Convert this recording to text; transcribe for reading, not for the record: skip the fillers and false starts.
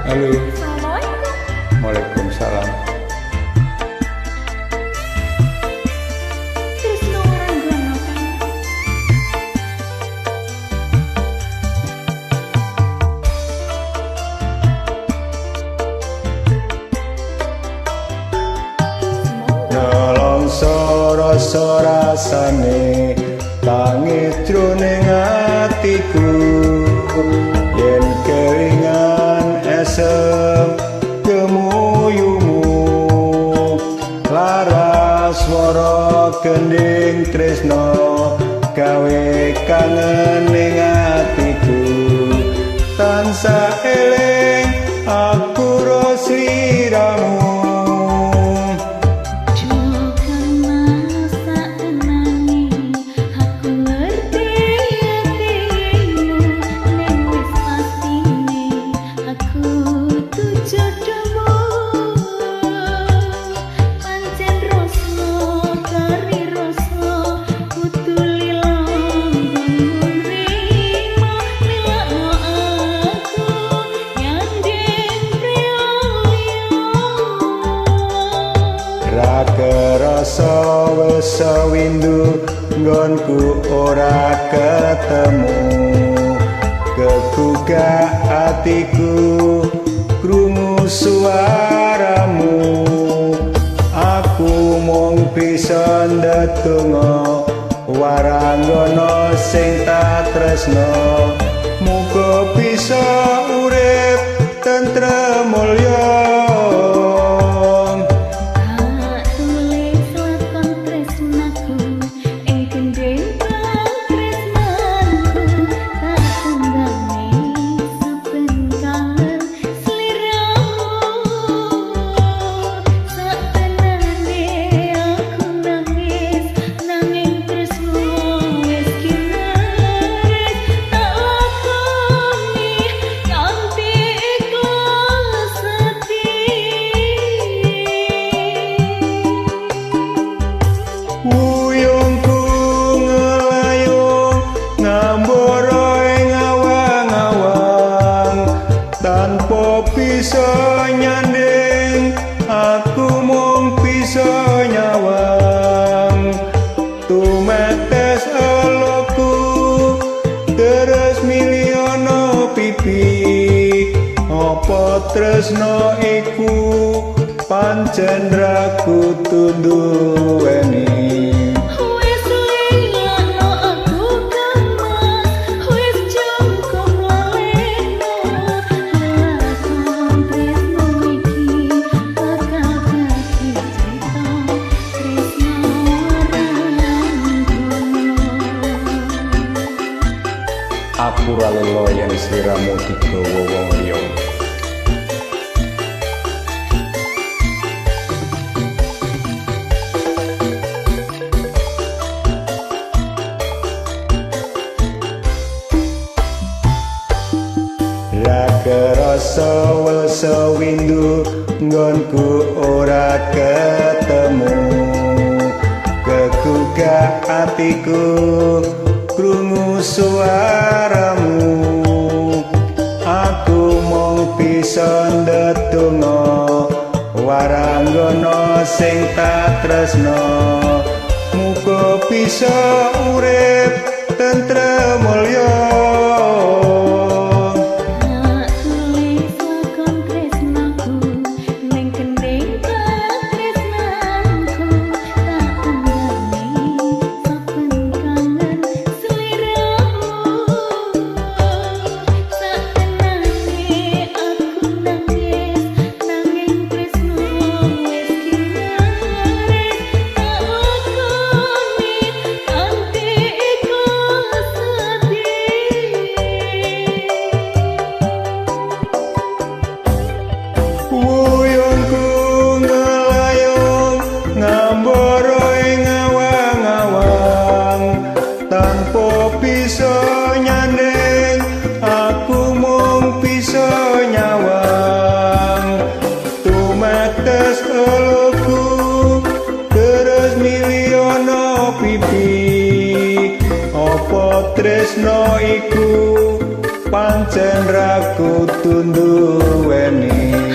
Halo. Assalamualaikum. Waalaikumsalam. Tresno Waranggono kan. Nelongso rasa rasane tangis jroning atiku yen kelingan esem gemuyumu lara swara gending tresno gawe kangen ning atiku tansah eling aku ro sliramu. Ra kerasa wis windu nggonku ora ketemu kegugah atiku krungu suaramu aku mung bisa ndedonga waranggono sing tak tresno muga bisa urip tentrem mulya. Wuyungku ngelayung ngambara ing awang-awang tanpa bisa nyanding aku mung bisa nyawang tumetes eloku terus miliono pipi apa tresno iku pancen ra kudu duweni. Wis lilakno aku kang Mas, wis cukup lalekno lakon tresno iki bakal dadi crita tresno waranggono. Aku ra lelo yen sliramu digawa wong liya. Ra kerasa wis windu nggonku ora ketemu kegugah atiku krungu suaramu aku mung bisa ndedonga waranggono sing tak tresno muga bisa urip tentrem mulya. Wuyungku ngelayung ngambara ing awang-awang tanpa bisa nyanding aku mung bisa nyawang tumetes eloku terus miliono pipi apa tresno iku Pancen ra kudu nduweni.